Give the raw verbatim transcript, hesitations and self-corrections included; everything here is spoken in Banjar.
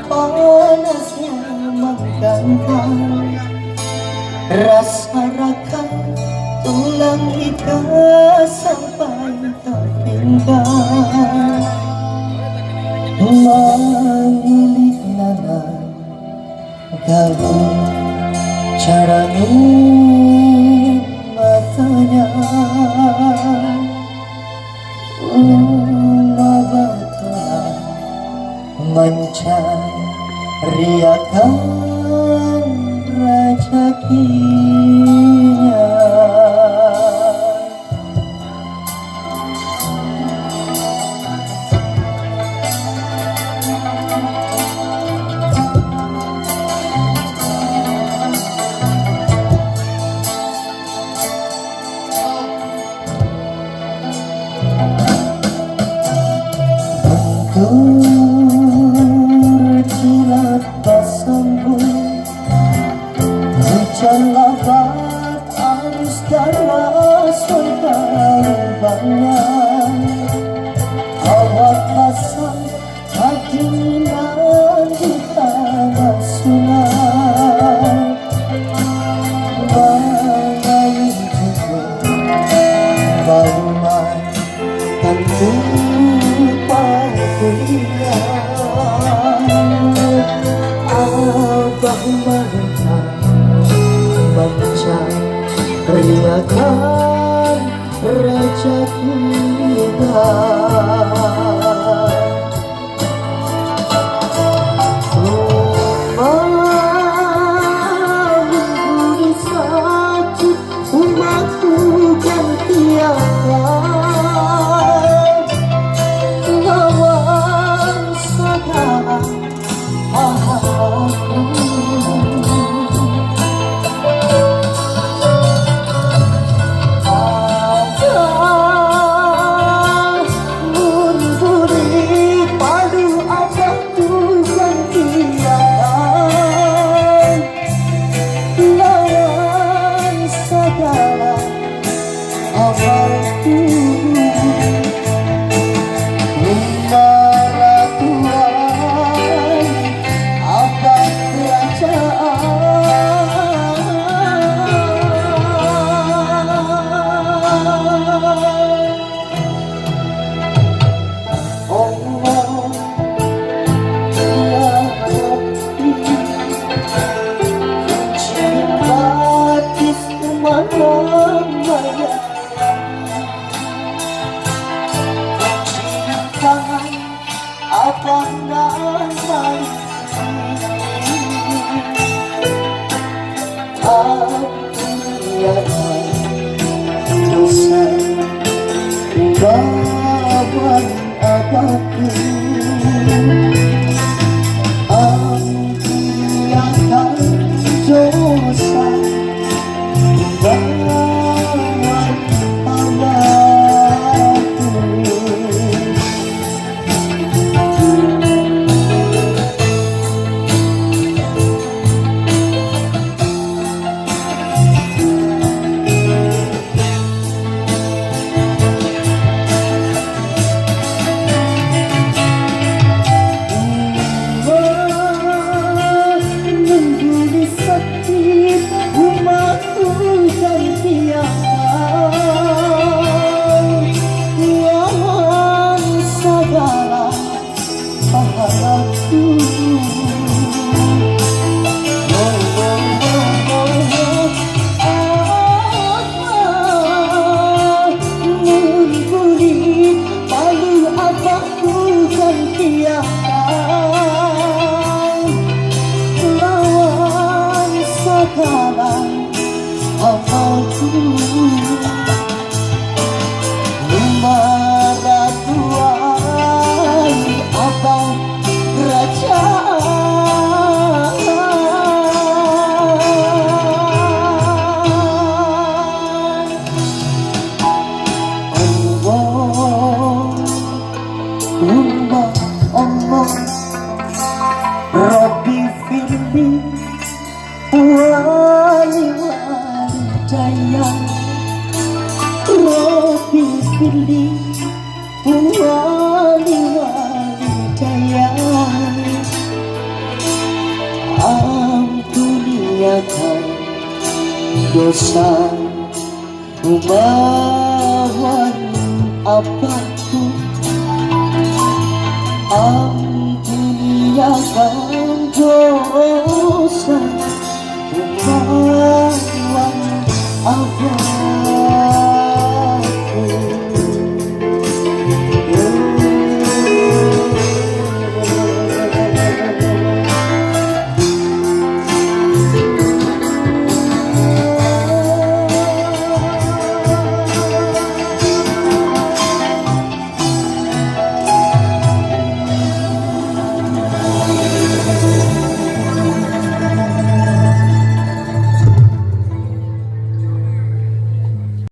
Panasnya manggantal, rasa rakan tulang ika sampai tapinggang. Mangilik nanang galuh carangin matanya. Uma batulah mancariakan rajakinya. Bangkur kilat basambung, hujan labat arus darah sudah lubangnya. Awak basang kadinginan di tangah sungai. Mangayuh jukung balumai tantu pakuliah. Abah mantap mancariakan rajakinya. Rumah minggu di sakit, rumahku gantiakan lawan sagala pahalku. Abah, mun bulik, palu abah tu gantiakan lawan sagala amalku. Umar Tuhan, abah kerajaan. Allah, ya Rabbi, kunci batis umar maya. Kunci tangan abang nan maliki. Ampuniakan dosa lawan abahku. Ampuniakan dosa lawan abahku. Nunggu di sakit rumahku dan tiang lawan sagala pahalaku. Mun bulik palu abahku gantiakan lawan sagala amalku. Maratuai abang kerajaan. Allah, Allah, Allah, Rabbi firli wali walidayya. Rabbi firli wali walidayya. Dosa kumawan Abahku, ampuniakan dosa kumawan Abah.